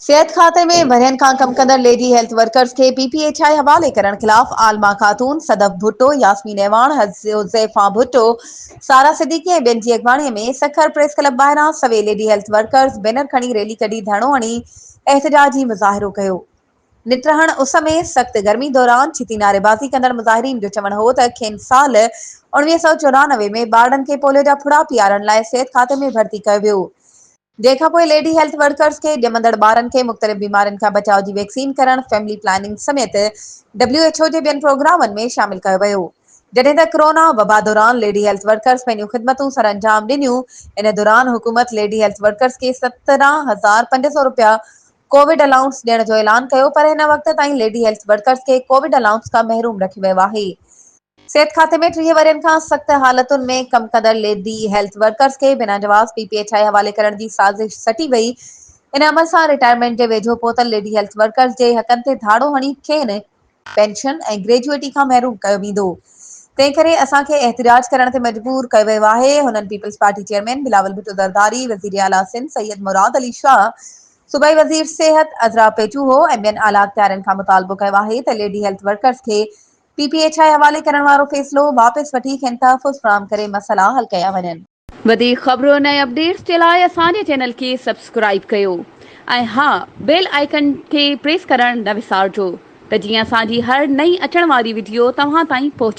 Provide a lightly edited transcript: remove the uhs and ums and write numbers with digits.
صحت کاتي ۾ ورهين کان ڪم ڪندڙ ليڊي هيلٿ ورڪرز کي پي پي ايڇ I حوالي ڪرڻ خلاف عالمه خاتون، صدف ڀٽو، ياسمين اعواڻ، حذيفه ڀٽو، سارا صديقي ۽ ٻين جي اڳواڻي ۾ سکر پريس ڪلب ٻاهران سوين ليڊي هيلٿ ورڪرز بينر کڻي ريلي ڪڍي ڌرڻو هڻي احتجاجي مظاهرو ڪيو. نٽهڻ اس ۾ سخت گرمي دوران ڇتي نعريبازي ڪندڙ مظاهرين جو چوڻ هو ته کين سال 1994 ۾ ٻارڙن کي پوليو جا ڦڙا پيارڻ لاء صحت کاتي ۾ ڀرتي ڪيو ويو جنهن کان پوء ليڊي هيلٿ ورڪرز کي ڄمندڙ ٻارن کي مختلف بيمارين کان بچاء جي ويڪسين ڪرڻ، فيملي پلاننگ سميت ڊبليو ايڇ او جي ٻين پروگرامن ۾ شامل ڪيو ويو. جڏهن ته ڪرونا وبا دوران ليڊي هيلٿ ورڪرز پنهنجون خدمتون سرانجام ڏنيون، ان دوران حڪومت ليڊي هيلٿ ورڪرز کي 17500 رپيا ڪووڊ الائونس ڏيڻ جو اعلان ڪيو پر هن وقت تائين ليڊي هيلٿ ورڪرز کي ڪووڊ الائونس کان محروم رکيو ويو آهي. صحت کاتي ۾ 30 ورهين کان سخت حالتن ۾ ڪم ڪندڙ ليڊي هيلٿ ورڪرز کي بنا جواز پي پي ايڇ I حوالي ڪرڻ جي سازش سٽي وئي، ان عمل سان رٽائرمينٽ جي ويجهو پهتل ليڊي هيلٿ ورڪرز جي حقن تي ڌاڙو هڻي کين پينشن ۽ گريجوئٽي کان محروم ڪيو ويندو، تنهن ڪري اسان کي احتجاج ڪرڻ تي مجبور ڪيو ويو آهي، هنن peoples party chairman Bilawal Bhutto Zardari, وزيراعليٰ سنڌ سيد مراد علي شاهه، صوبائي وزير صحت عذرا پيچوهو ۽ ٻين اعليٰ اختيارين کان مطالبو ڪيو آهي ته ليڊي هيلٿ ورڪرز کي پي پي ايڇ I حوالي ڪرڻ وارو فيصلو واپس وٺي کين تحفظ فراهم ڪري مسئلا حل ڪيا وڃن. وڌيڪ خبرن ۽ اپڊيٽس جي لاء اسان جي چينل کي سبسڪرائيب ڪيو ۽ ها بيل آئيڪن کي پريس ڪرڻ نه وسارجو ته جيئن اسان جي هر نئين اچڻ واري وڊيو توهان تائين پهچي.